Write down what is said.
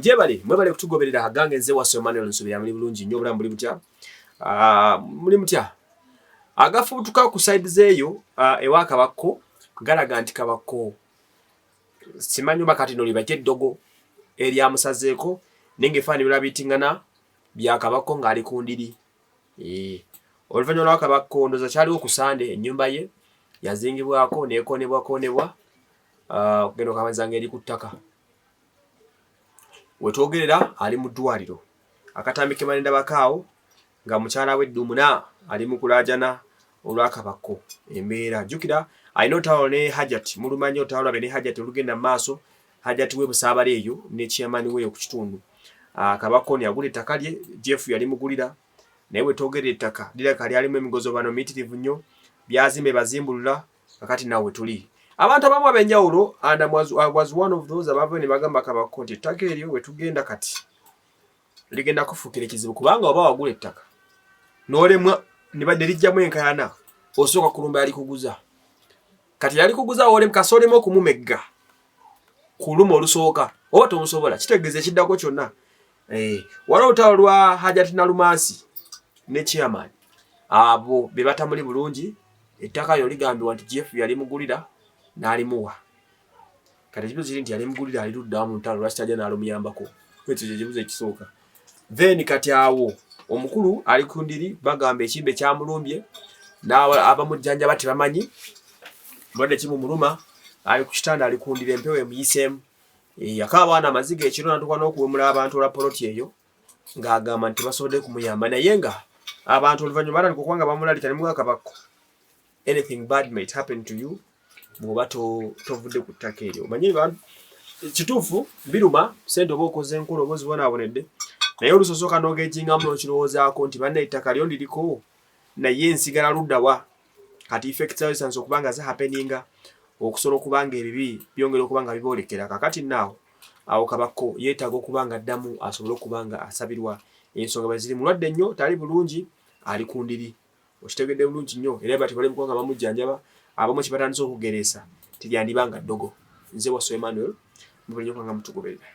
Mujebale, mwebale kutugoberera. Agange nze Waso Emmanuel, nsubira muli bulungi nnyo. Obulamu buli butya? Ah, muli mutya? Agafuutuka ku side zeeyo ewa Kabakko galaga nti Kabakko simanyi oba kati no libajja eddogo eryamusazeeko, naye ng'efaananyi birala biyitingana bya Kabakko ng'ali ku ndiri. Eh, oluvannyuma lwa Kabakko, ndowooza kyaliwo ku Sande, ennyumba ye yazingibwako n'ekoonebwakoonebwa okugenda okabanza ng'eri ku ttaka. Wetwogerera ali mu ddwaliro. Akatambi ke ndabako awo nga mukyala we Ddumuna ali mu kulaajana olwa Kabakko embeera. Jjukira alina olutalo ne Hajat, mulumanyi olutalo lwabe ne Hajat olugenda mu maaso, Hajat we Busaabala eyo ne chairman we ku kitundu. Kabakko yagula ettaka lye, Jeff yalimugulira, naye wetwogerera ettaka lirabika lyalimu emigozobano miyitirivu nnyo, byazimbe bazimbulula. Kakati naawe tuli abantu abamu ab'enjawulo, and I was one of those abavayo ne bagamba Kabakko nti ettaka eryo wetugenda kati ligenda kufuukira ekizibu, kubanga oba wagula ettaka n'olemwa ne lijjamu enkaayana, osooka kulumba yalikuguza. Kati yalikuguza olemu kasi olemu okumumegga ku lumu olusooka oba tomusobola, kitegeeza ekiddako kyonna. Eh, waliwo olutalo lwa Hajati Nalumansi ne chairman, abo be batamuli bulungi. Ettaka lyo ligambibwa nti Jeff yalimugulira n'alimuwa. Kati ekibuzo kiri nti yalimugulira ali luddawa mu ntalo? Lwaki tajja n'alumuyambako? Ekyo kye kibuzo ekisooka. Then kati awo omukulu ali ku ndiri, bagamba ekimbe kyamulumbye, abamujjanjaba tebamanyi mulwadde kimumuluma, ali ku kitanda, ali ku ndiri, empewo emuyiseemu. Eh, yakaaba abaana amaziga ekiro natuuka n'okuwemula abantu olwa poloti eyo, ng'agamba nti tebasobodde kumuyamba. Naye nga abantu oluvannyuma batandika okuba nga bamulalika ne mugaa Kabakko, anything bad might happen to you bw'oba tovudde ku ttaka eryo. Omanyi kituufu biruma, sente oba okoze enkola oba ozibonaabonedde, naye oluusi osooka n'ogeejingamu n'okirowoozaako nti banna ettaka lyo ndiriko, naye nsigala luddawa? Kati effects zayo zisanze okuba nga zihappeninga, okusobola okuba nga ebibi byongera okuba nga biboolekera. Kakati naawo awo Kabakko yeetaaga okuba nga addamu asobole okuba nga asabirwa. Ensonga bwe ziri, mulwadde nnyo, tali bulungi, ali ku ndiri, okitegedde bulungi nnyo, era bati bali mukuba nga bamujjanjaba. Abamu kye batandise okugereesa tiryandiba nga ddogo. Nze Waso Emmanuel, mubuli nnyo kubanga mutugoberera.